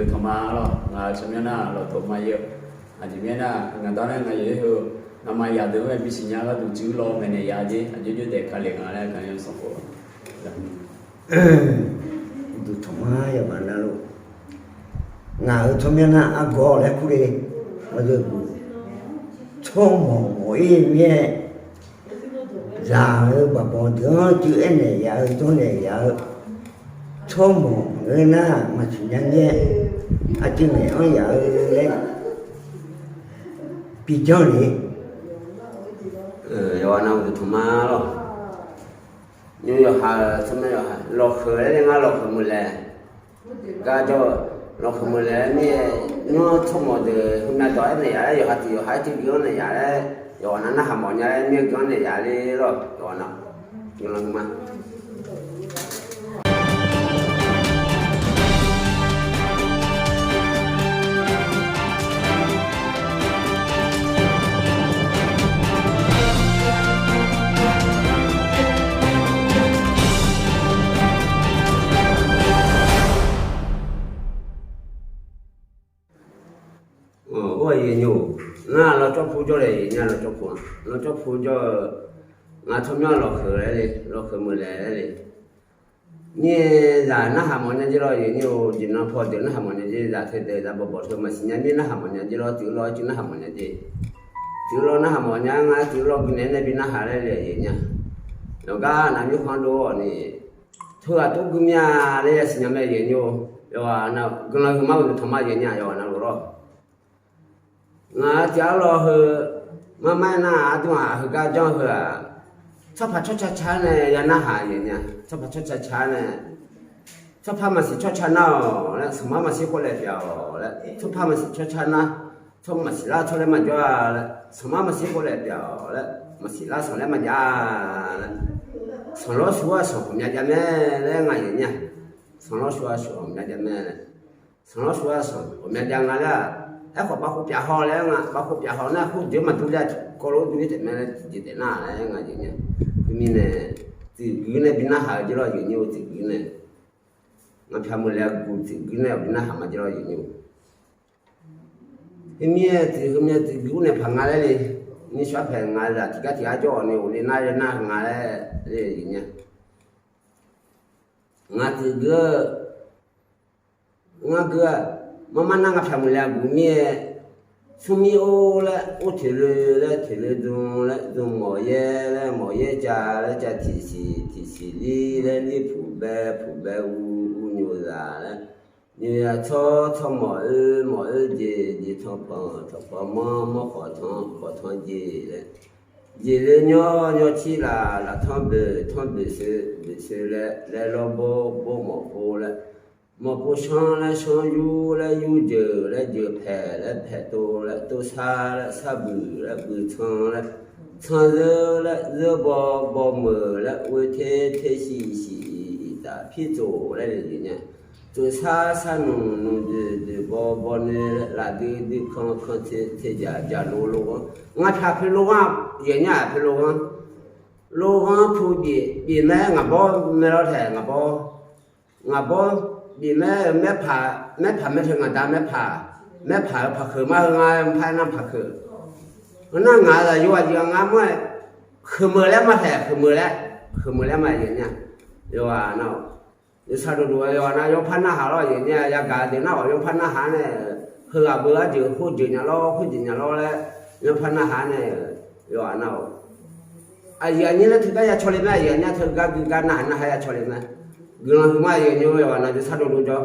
Htoꞈ ma lawˬ, ngaˬ hui chaw myaˇ naˆ lawˬ htoꞈ ma yeˬ. A ciˉ mehˍ naˆ ngaˬ daꞈ leh ngaˬ yeˬ hui, naˍ ma yaꞈ deuˬ ve biˇ shiˍ nyaˇ g'aˇ tuˬ cuˇ lawˬ mehˍ nehˬ yaꞈ jeˇ, a joˇ joˇ tehꞈ hk'a lehˬ ngaˬ leh kaꞈ yaˇ suhˍ k'o, tuˬ htoꞈ ma yaꞈ baˬ na lo. Ngaˬ hui chaw myaˇ naˆ a gawˬ leh hkuˇ le, a, chaw mawˬ mawˬ e mehˍ, zaˬ hui baˬ bawˬ deuˬ cuˇ ehˉ nehˬ yaꞈ hui, dawˇ nehˬ yaꞈ hui, chaw mawˬ hui naˆ maˇ shiˍ nyaˇ nehˬ, a ciˉ mehˍ anˉ yaꞈ hui leh piˇ jaˇ le. Yaꞈ na tuˬ htoꞈ ma lawˬ, nyi yawˬ ha chaw mehˍ yawˬ ha lawˬ hkeuꞈ leh ngaˇ lawˬ hkeuꞈ meuˬ lehˬ, gaˇ jaˇ lawˬ hkeuꞈ meuˬ lehˬ, nyi nyi chaw mawˬ deuˬ hui na dawˬ ehˉ nehˬ yaꞈ leh, yawˬ ha tuˬ yawˬ ha ehˉ cuˇ biˇ nehˬ yaꞈ leh, yawˬ na naˆ ha mawˬ nyaˇ leh nyi gaˇ nehˬ yaꞈ le lawˬ, yawˬ na, yawˬ na ma Oˇ yehˬ nyi-oˬ, ngaˬ law cawˇ hpu jawˇ leh yehˬ nyi law cawˇ hpu, law cawˇ hpu jawˇ, ngaˬ chaw myaˇ lawˬ hkeuꞈ leh le, lawˬ hkeuꞈ meuˬ lehˬ le, nyi zaˬ naˆ ha mawˬ nyaˇ jeˇ lawˬ yehˬ nyi-oˬ, jiˬ na hpaw deuˬ naˆ ha mawˬ nyaˇ jeˇ, zaˬ hk'e dehꞈ zaˬ bawˬ bawˬ hk'e maˇ shiˍ nyaˇ miˇ naˆ ha mawˬ nyaˇ jeˇ lawˬ, tuˬ lawˬ cuˇ naˆ ha mawˬ nyaˇ jeˇ, tuˬ lawˬ naˆ ha mawˬ nyaˇ ngaˬ tuˬ lawˬ gu nehˬ nehˬ biˇ naˆ ha leh le yehˬ nyi, nawˬ gaˇ naˬ miˇ hk'aw lo ni, hto g'a toˉ gu miˇ a leh yaˇ shiˍ nyaˇ mehˍ yehˬ nyi-oˬ, yawˬ na gu na hui maˇ ve tuˬ htoꞈ ma yehˬ nyi a yawˬ na loˬ lawˬ. Ngaˬ tiꞈ a lawˬ hui maˇ maˇ naˆ a duˇ a hui gaˇ jaˇ hui a, tcuhˉ hpaˍ chawˇ cha chaˇ nehˬ yaˇ naˆ ha yehˬ nyi, tcuhˉ hpaˍ chawˇ cha chaˇ nehˬ, tcuhˉ hpaˇ maˇ shiˍ chawˇ cha naˆ-oˬ leh, suhˍ maˉ maˇ shiˍ k'oˆ leh pyaꞈ-oˬ leh, tcuhˉ hpaˇ maˇ shiˍ chawˇ cha naˆ, tcuhˉ maˇ shiˍ laˇ chawˇ leh maˇ jaˇ leh, suhˍ maˉ maˇ shiˍ k'oˆ leh pyaꞈ-oˬ leh, maˇ shiˍ laˇ suhˍ leh maˇ jaˇ leh, suhˍ lawˉ shu a suhˍ awˬ mya jaˇ mehˍ leh ngaˬ yehˬ nyi, suhˍ lawˉ shu a suhˍ awˬ mya jaˇ mehˍ leh, suhˍ lawˉ shu a suhˍ awˬ mya jaˇ ngaˬ leh, ehˉ k'awꞈ pa k'oˆ pyaꞈ haw leh ngaˬ pa k'oˆ pyaꞈ haw naˆ hk'oˆ jeuˬ maˇ duˇ leh k'aw lo duˇ ve tehꞈ mehˍ leh, jeˬ tehꞈ naˆ leh ngaˬ yehˬ nyi, hui miˇ nehˬ, tcuhˉ guiˬ nehˬ biˇ naˆ ha jeˇ lawˬ yehˬ nyi-oˬ, tcuhˉ guiˬ nehˬ ngaˬ hpyaꞈ meuˬ leh a gu tcuhˉ guiˬ nehˬ awˬ biˇ naˆ ha maˇ jeˇ lawˬ yehˬ nyi-oˬ. Hui miˇ tcuhˉ hui miˇ tcuhˉ guiˬ nehˬ hpaˍ ngaˬ leh le, nyi shu a hpehꞈ ngaˬ leh tiꞈ kaˉ tiꞈ a jawˇ awˬ ne oˬ le naˆ leh naˆ ngaˬ leh le yehˬ nyi. Ngaˬ tcuhˉ guiˬ ngaˬ guiˬ maˇ maˇ naˆ ngaˬ hpyaꞈ meuˬ leh a gu miˇ, suh miˇ oˇ leh oˇ hteꞈ le leh hteꞈ le dun leh dun mawˬ yehˇ leh mawˬ yehˇ ca leh ca tiꞈ shiˍ tiꞈ shiˍ liˇ leh liˇ hpuꞈ beh hpuꞈ beh u u nyi-oˬ zaˬ leh, nyi-oˬ yaꞈ chaw chaw mawˬ e mawˬ e jeˬ jeˬ htawnˍ hpawnˍ htawnˍ hpawnˍ mawˇ mawˇ hk'awꞈ htawnˍ hk'awꞈ htawnˍ jeˬ leh, jeˬ le nyawˇ nyawˇ chiˇ laˬ laˬ htawnˍ beuˬ htawnˍ beuˬ suh beuˬ suh leh leh lawˇ boˇ boˇ mawˬ po leh, mawˬ po shanˉ leh shanˉ yuˇ leh yuˇ jeuˬ leh jeuˬ hpehꞈ leh hpehꞈ to leh to shaˉ leh shaˉ beuˬ leh beuˬ tsanˇ leh tsanˇ zuhˆ leh zuhˆ baw baw meuˬ leh oˇ ve hteˇ hteˇ shiˍ shiˍ iˍ taˍ hpiˇ tcuhˍ leh le yehˬ nyi. Tcuhˍ shaˉ shaˉ nuˬ nuˬ duˬ duˬ baw baw ne leh laꞈ dui dui hkanˇ hkanˇ hteˇ jaˬ jaˬ lo lo g'anˇ ngaˬ htaꞈ hpehꞈ lo g'anˇ yehˬ nyi a hpehꞈ lo g'anˇ, lo g'anˇ hpu biˬ biˬ mehˉ ngaˬ bawˇ mehˉ lawˇ hteꞈ ngaˬ bawˇ ngaˬ bawˇ biˬ mehˉ mehˉ hpaˍ mehˉ hpaˍ mehˉ hteꞈ ngaˬ daꞈ mehˉ hpaˍ, mehˉ hpaˍ hpaˍ hkeuꞈ maˇ hui ngaˬ hpaˇ naˆ hpaˍ hkeuꞈ, naˆ ngaˬ a zaˬ yawˇ a yiˬ ngaˬ maˇ hkeuꞈ meuˬ leh maˇ hteꞈ hkeuꞈ meuˬ leh hkeuꞈ meuˬ leh maˇ yehˬ nyi. Yawˇ a na, yawˇ sha do do yawˇ a na yawˇ hpaˇ naˆ ha lawˇ yehˬ nyi. Yaˇ gaˬ deuˬ naˆ awˬ yawˇ hpaˇ naˆ ha nehˬ, hui g'a beuˬ a jeuˬ hoˇ jeuˬ nyi lawˇ hoˇ jeuˬ nyi lawˇ leh yawˇ hpaˇ naˆ ha nehˬ, yawˇ a na-oˬ, a yiˬ a nyi leh hteˇ gaˇ yaˇ chaw le mehˉ a yiˬ a nyi hteˇ gaˇ guiˬ gaˇ naˆ ha naˆ ha yaˇ chaw le mehˉ, guiˬ la hui maˇ yehˬ nyi yawˇ a na yawˇ sha do do jawˇ